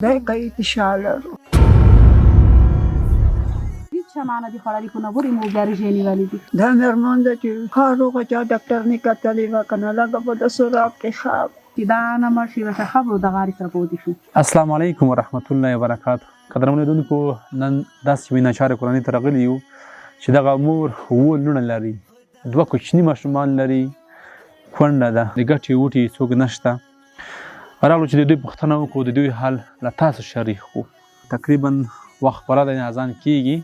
خدای کوي چې شا لرو. هیڅ شمانه دي خوړلي خو نورې مو بیا رژې نیولې دي. دا مېرمن ده چې ښه روغه چا ډاکټر نه کتلې وه که نه لږه به د سراب کې ښه. چې دا نه مړ شي ورته ښه به د غارې سره پوتې شو. السلام علیکم ورحمت الله وبرکاته قدرمنو لیدونکو، نن داسې یوې ناچارې کورنۍ ته راغلي یو چې دغه مور اووه لوڼه لري، دوه کوچني ماشومان لري، کونډه ده، د ګټې وټې څوک نشته. راغلو چې د دوی پوښتنه وکړو، د دوی حال له تاسو شریک کړو. تقریبا وخت پوره دی، اذان کیږي.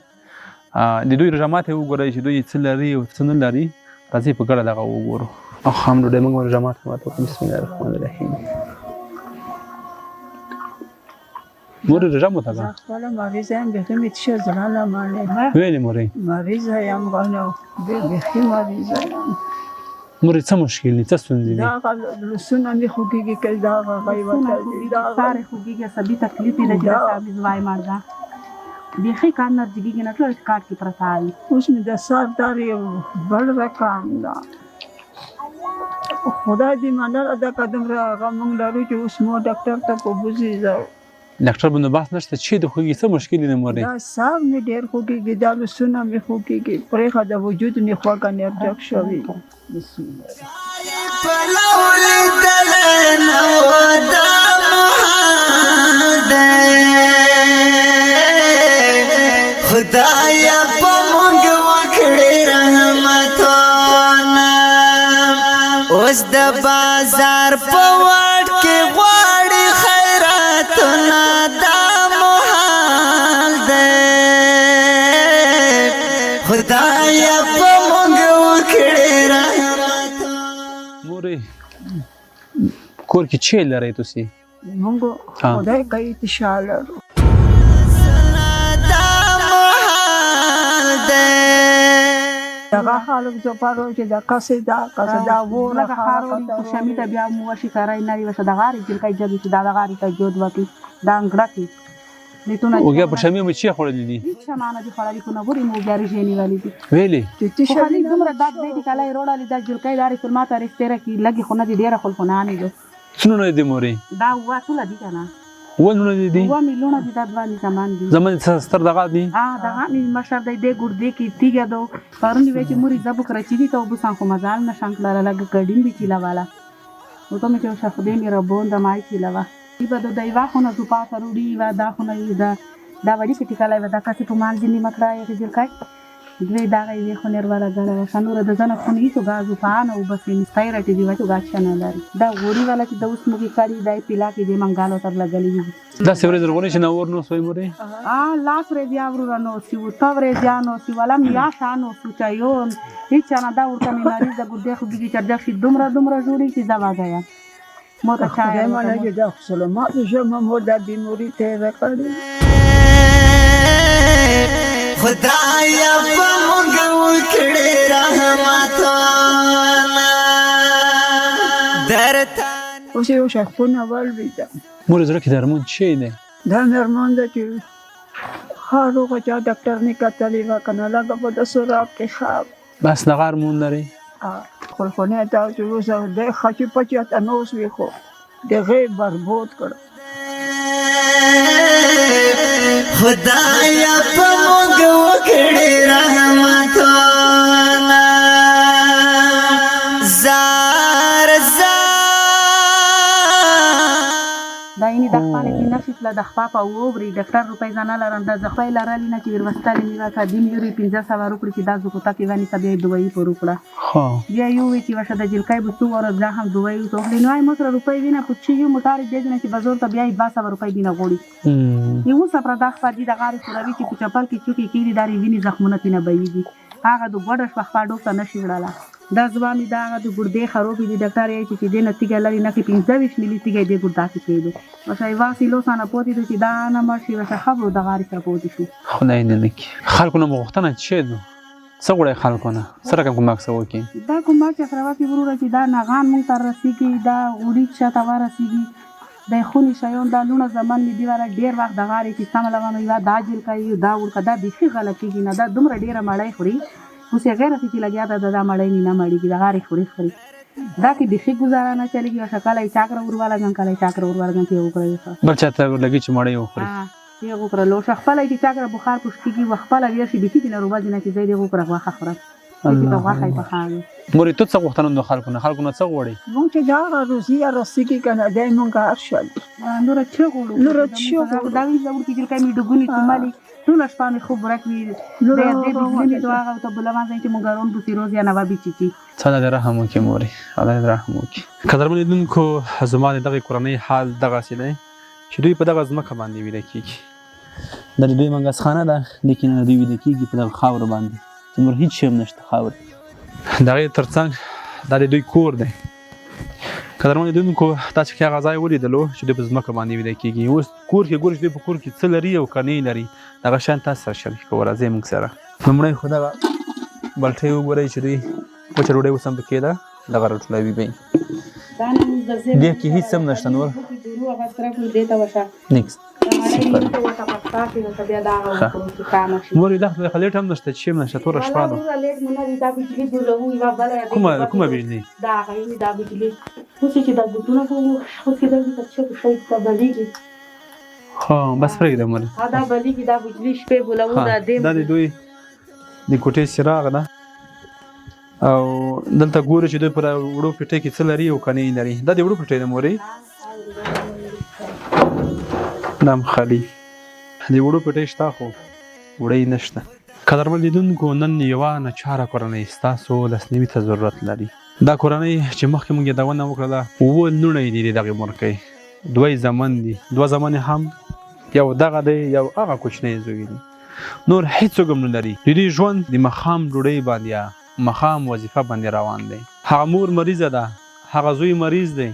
د دوی روژه ماتې وګورئ چې دوی څه لري او څه نه لري. راځئ په ګډه دغه وګورو. خام ډوډۍ موږ روژه ماتې ماته وکړو. بسم الله الرحمن الرحیم. مورې روژه مو ته زه خپله مریضه یم، بیخي مې تشه زړه نه منې. ویلې مورې؟ مریضه یم غنه، بیخي مریضه یم. مورې څه مشکل دي، څه ستونزې دي؟ دا هغه لاسونه مې خوږېږي، که دا هغه غی وتل دي، دا هغه سارې خوږېږي، عصبي تکلیف یې ده چې د سامي زوی مړ ده، بیخي کار نه جګېږي نه، ټول کاټ کې پرته وي. اوس مې د سر درد یو بل رقم ده. خدای دې مننه ده که دومره هغه موږ لرو چې اوس مو ډاکټر ته په بوځي ځو. ډاکټر بندوبست نشته چې د خوږي څه مشکل دی مورې؟ دا سر مې ډېر خوږېږي، دا لاسونه مې خوږېږي، پرېښه د وجود مې خوږه نرجک شوي. بسم الله. خدایا په مونږ وکړې رحمتونه، اوس د بازار په واټ کې غواړي خیراتونه، دا محال دی. خدایا په مونږ وکړې رحمتونه. مورې کور کې چی لرئ تاسې؟ موږ خدای کوي چې شا لرو. دغه خلک زپارو چې د کسې دا کسې دا وره لکه خارو په شمی ته بیا مو وشي کرای نه وي، د غارې جلکای جد چې دا د غارې ته جود وکي دا انګړه کې لیتونه. اوګه په شمی مو چی خوړلې دي؟ هیڅ شمانه دي خوړلې خو نورې مو بیا رژې نیولې دي. ویلې خو خالي دومره داد دی چې کله یې روړلې دا جلکای دارې سر ما ته رښتیره کې لګي خو نه دي ډېره خو خو نه نه دي. څه نومونه دي مورې؟ دا اووه ټوله دي که نه؟ اووه نومونه دي دي؟ اووه مې لوڼه دي، دا دوه مې زمان دي. زمن څه ستر دغه دي؟ ها دغه مې مشر دی، دی ګردې کې تیږه دو. پرون یې ویل چې مورې زه بکره چې دي ته اوبه سم، خو مزال نه شم کړله، لږ کډیم به چیله واله. نو ته مې چې وشه خدای مې ربون د مای چیله وه. دی به د یوه خونه زوپا ته روړي وه، دا خونه یې دا دا وړي کې ټیکلی وه، دا کسې په مال ځینې مکړه یې جلکای. دوی دغه یوې خونې وروله ګړه وه، نوره د ځنه خونې هیڅ غازو پانه وبسې نستای رټې دی وچو غاچ نه لري. دا غوړي والا چې د اوس موږ کړي دای پیلا کې دې منګالو تر لګلې وي. داسې ورځ ورغونې چې نور نو سوی مورې؟ لاس ورځ یا وروره نو سی و ته ورځ یا نو سی ولا میا شا نو سو چایون هیڅ نه. دا ورته مې مریض د ګردې خو بيږي چرجک شي، دومره دومره جوړي چې زه واګیا مو ته چا خدای منه چې دا سلامات شه مو دا بیماری تیره کړې. خدایا په مونږ وکړې رحمتونه درته. اوس یو شی خونه ولوېده. مورې زړه کې درمون چی دی؟ دا مېرمن ده چې ښه روغه چا ډاکټر نه کتلې وه که نه لږه به د سراب کې ښه. بس دغه ارمون لري؟ خپل خونه ته چې اوس دی خچې پچې ته نو اوس وي، خو دغې بربود کړ. خدایا په موږ وکړې رحمتونه، زار زار دا اینی د خپل کې نشي تله د خپا په ووري ډاکټر روپۍ ځانه لرم، د زخوی لرلی نه چې وروستلې مې وکړه دیم یوري 500 روپۍ چې دا زکوتا کې ونی سبیا دوی پر وکړه. بیا یو وی چې وشه د جلکای به څو ورځ دا هم دوی ته وخلی نو آی مو سره روپۍ وینه خو چې یو موټر دې نه چې بازار ته بیا 200 روپۍ دینه غوړي. یو سفر د خپل دي د غارې سروي چې په چپل کې چوکې کېږي داري ویني زخمونه تینه بهیږي. هغه د ګوډه شپه خپل ډوک ته نشي وړله. دا ځواني دا هغه د ګردې خروبې دي، ډاکټر یې چې دې نه تیږه لري نه کې 25 ملي تیږه دې ګردا کې کېدو. وشه یې واسي لو سانه پوتې دو چې دا نه مړ شي وشه خبرو د غارې سره پوتې شو. خدای دې نه کړي. خلکو نه مو غوښتنه چې دو څه غواړئ خلکو نه څه رقم کومک څه وکړي؟ دا کومک چې سره وکړي وروره چې دا نغان مونږ ته رسېږي، دا غوړي شاته ورسېږي، د خونې شیان دا لوڼه زمن مې دی والا ډېر وخت د غارې چې سمه لوانو یوه دا جلکه یو دا وړکه دا بیخي غلطېږي نه، دا دومره ډېره مړۍ خوري اوس یې غیر چې لګیا ده دا مړۍ مې نه مړېږي، د غارې خوري خوري. دا کې بیخي ګزاره نه چلېږي. او کله یې چاکره ورواله ځم، کله یې چاکره ورواله ځم، چې یې وکړه. بل چاته ورلګي چې مړۍ وخوري. یې وکړه لو خپله چې چاکره بخار پوښتېږي وخپله ویر شي، بیخي دې نه روبه نه چې ځای دې وکړه غوښه خورم. غوښه یې پخاوي. مورې ته څه غوښتنه د خلکو نه، خلکو نه څه غواړې؟ مونږ چې دا هغه روزي رسېږي که نه، دی مونږ هر شی نوره څه غواړو؟ نوره څه غواړو؟ دا وینځه وړکې چې لکه مې ډوګونې څومالي ټوله شپه مې خوب ورک وي. دې بجلي مې دعا او ته بله مانځه چې مونږ رون بوسي روز یا نوابي چیچي. الله دې رحم وکړي مورې، الله دې رحم وکړي. قدرمن لیدونکو، زما د دغې کورنۍ حال دغسې دی چې دوی په دغه ځمکه باندې ویده کېږي. دا د دوی منګسخانه ده، لیکن دوی ویده کېږي په دغه خاوره باندې چې نور هیڅ شی هم نشته خاورې. د هغې ترڅنګ دا د دوی کور دی. قدرمن لیدونکو، تاسو کې هغه ځای ولیدلو چې دوی په ځمکه باندې ویده کېږي. اوس کور کې ګورئ چې دوی په کور کې څه لري او که نه لري، دغه شیان تاسو سره شریک کوو. راځئ موږ سره. لومړی خو دغه بلټۍ وګورئ چې دوی وچه ډوډۍ اوس هم پکې ده، دغه راټولوي به یې. دې کې هیڅ هم نشته نور. نیکسټ. مورې دا خو لیټ هم نشته، چې هم نشته، توره شپه ده. کومه کومه بجلي؟ دا هغه دا بجلي اوس چې دا بوټونه اوس کې دلته چې په شی ته بلیږي. ها بس پرېږده مورې. دا بلیږي، دا بجلي شپې بولو. دا دې دا د دوی د کوټې څراغ ده. او دلته ګورو چې دوی په وړو پټۍ کې څه لري او که نه لري. دا د وړو پټۍ ده مورې، دا هم خالي د وړو پټۍ شته خو وړۍ نشته. قدرمن لیدونکو، نن یوه ناچاره کورنۍ ستاسو لاسنیوي ته ضرورت لري. دا کورنۍ چې مخکې موږ یادونه وکړله، اووه لوڼه یې دي د دغې مورکۍ، دوه یې زامن دي، دوه زامن یې هم یو دغه دی یو هغه کوچنی زوی دی، نور هیڅوک هم نه لري. د دوی ژوند د ماښام ډوډۍ باندې یا ماښام وظیفه باندې روان دی. هغه مور مریضه ده، هغه زوی مریض دی.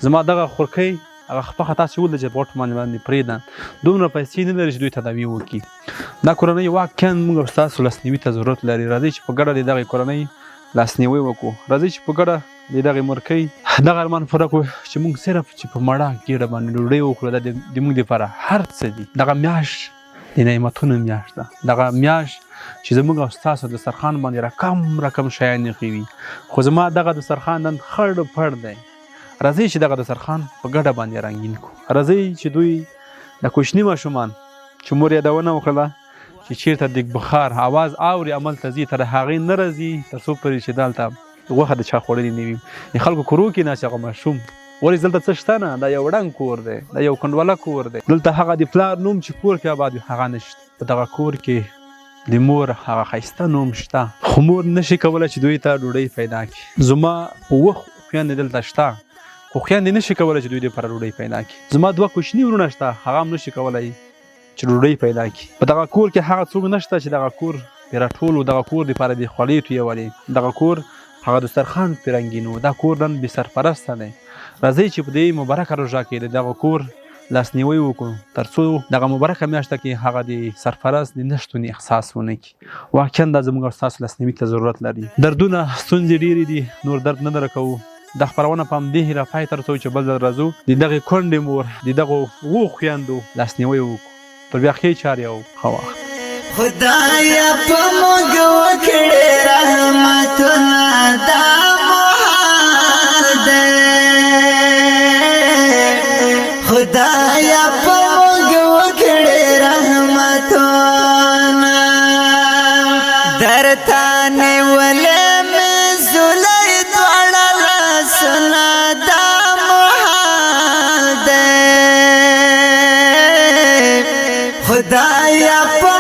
زما دغه خورکۍ هغه خپخه تاسې ولیده چې په غوټو باندې پرېږده، دومره پیسې نه لري چې دوی تداوي وکړي. دا کورنۍ واقعا موږ او ستاسو لاسنیوي ته ضرورت لري. راځئ چې په ګډه د دغې کورنۍ لاسنیوی وکړو. راځئ چې په ګډه د دغې مورکۍ دغه ارمان پوره کړو چې موږ صرف چې په مړه ګېډه باندې ډوډۍ وخورو، دا د موږ دپاره هر څه دي. دغه میاشت د نعمتونو میاشت ده، دغه میاشت چې زموږ او ستاسو دسترخوان باندې رقم رقم شیان ایښي وي، خو زما دغه دسترخوان نن خړ پړ دی. راځئ چې دغه دسترخوان په ګډه باندې رنګین کړو. راځئ چې دوی د کوچني ماشومان چې مور یادونه وکړله چې چېرته د بخار اواز اوري عمل ته ځي، تر هغې نه راځي تر څو پورې چې دلته غوښه د چا خوړلې نه وي. د خلکو کورو کې ناست هغه ماشوم ولې دلته څه شته نه، دا یو ړنګ کور دی، دا یو کنډواله کور دی. دلته هغه د پلار نوم چې کور کې آباد وي هغه نشته. په دغه کور کې د مور هغه ښایسته نوم شته، خو مور نشي کولی چې دوی ته ډوډۍ پیدا کړي. زما اووه خویندې دلته شته، خو خویندې نشي کولی چې دوی دپاره ډوډۍ پیدا کړي. زما دوه کوچني وروڼه شته، هغه هم نشي کولی چې ډوډۍ پیدا کړي. په دغه کور کې هغه څوک نشته چې دغه کور پرې راټولو، دغه کور دپاره د خولې تویولې، دغه کور هغه دسترخوان پرې رنګینو. دا کور نن بې سرپرسته دی. راځئ چې په دې مبارکه روژه کې د دغه کور لاسنیوی وکړو، تر څو دغه مبارکه میاشته کې هغه د سرپرست د نشتون احساس ونه کړي. واقعا دا زموږ او ستاسو لاسنیوي ته ضرورت لري. دردونه ستونزې ډېرې دي، نور درد نه درکوو. دا خپرونه په همدې هیله پای ته رسوو چې بل ځل راځو د دغې کونډې مور د دغو اوو خویندو لاسنیوی وکړو. تر بیا ښې چارې او ښه وخت. خدایا په موږ وکړې رحمتونه، دا محال دی. خدایا په موږ وکړې رحمتونه، درته نیولې مې زولۍ دواړه لاسونه، دا محال دی. خدایا په